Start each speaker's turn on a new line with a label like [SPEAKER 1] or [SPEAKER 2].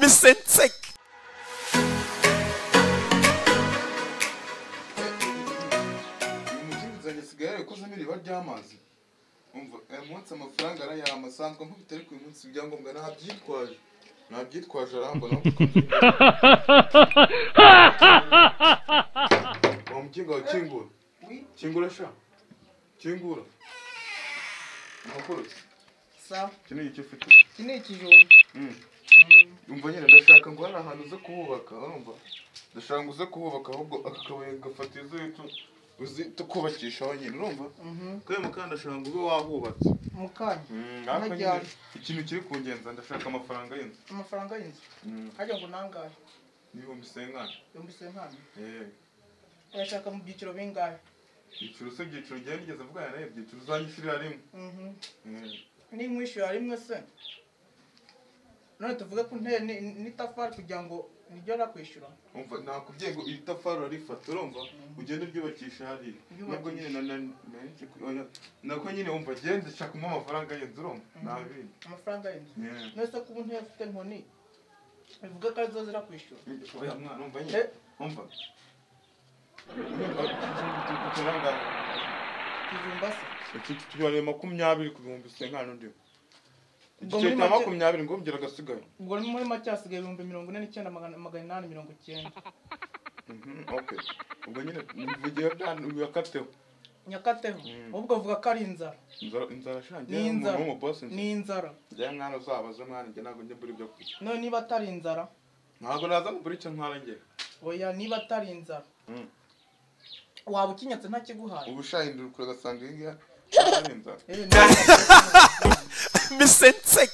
[SPEAKER 1] Misensek.
[SPEAKER 2] Umukinzi yakozemo iriba ry'amazi. Umva aya munsi amafaranga arayama asanzwe nkubita, ariko uyu munsi ibyangombwa nabyitwaje. Nabyitwaje arambona. Wa mukinga wa kingura. Kingura sha. Kingura. Amakuru.
[SPEAKER 3] Sawa.
[SPEAKER 2] Iki ni iki ufite?
[SPEAKER 3] Iki ni ikijumba.
[SPEAKER 2] Umva nyine ndashaka ngo hari ahantu uze kuhubaka, urumva? Ndashaka ngo uze kuhubaka ahubwo aka kabuye gafata izu uzi tukubakishaho nyine, urumva? Kandi mukanya ndashaka ngo ube wahubatse.
[SPEAKER 3] Mukanya.
[SPEAKER 2] Ariko nyine ikintu kiri kungenza ndashaka amafaranga y'inzu.
[SPEAKER 3] Amafaranga y'inzu? Hajya ngo nangahe?
[SPEAKER 2] Ni 50,000.
[SPEAKER 3] 50,000? Urashaka mu byiciro bingahe?
[SPEAKER 2] Ibyiciro se byiciro ngiye nigeze mvugana nawe ibyiciro uzanyishyurira rimwe.
[SPEAKER 3] Ni nkwishyura rimwe se? None tuvuge ko nteye n'itafari kugira ngo niryo nakwishyura.
[SPEAKER 2] Umva nakubwiye ngo iri tafari urarifata, urumva? Ugende uryubakisha hariya. Nubwo nyine nako nyine umva genda shaka umpa amafaranga y'inzu, urumva? Nta bindi.
[SPEAKER 3] Amafaranga y'inzu? None se kuba nteye afite inkoni bivuga ko arizo zirakwishyura?
[SPEAKER 2] Oya mwana umva nyine. Umva.
[SPEAKER 3] Ikijumba se?
[SPEAKER 2] Iki tujyane 20 ku 50,000 undi. Igice cya 20 ngo mbwira agasigaye.
[SPEAKER 3] Ubwo muri make hasigaye 44,890.
[SPEAKER 2] Okay. Ubwo nyine mvugiye byakateho.
[SPEAKER 3] Nyakateho. Ubwo vuga ko ari inzara.
[SPEAKER 2] Inzara shangiye umuntu w'umuboss.
[SPEAKER 3] Ni inzara.
[SPEAKER 2] Njye mwana uzabaza mwana njye ntabwo njye mbura ibyo kurya.
[SPEAKER 3] None niba atari inzara?
[SPEAKER 2] Ntabwo naza mbura icyo ntwara njye.
[SPEAKER 3] Oya niba atari inzara. Waba ukinyatse ntakiguhaye.
[SPEAKER 2] Ubu shahindura ugasanga iyi ngiyi ari inzara.
[SPEAKER 1] Misensek.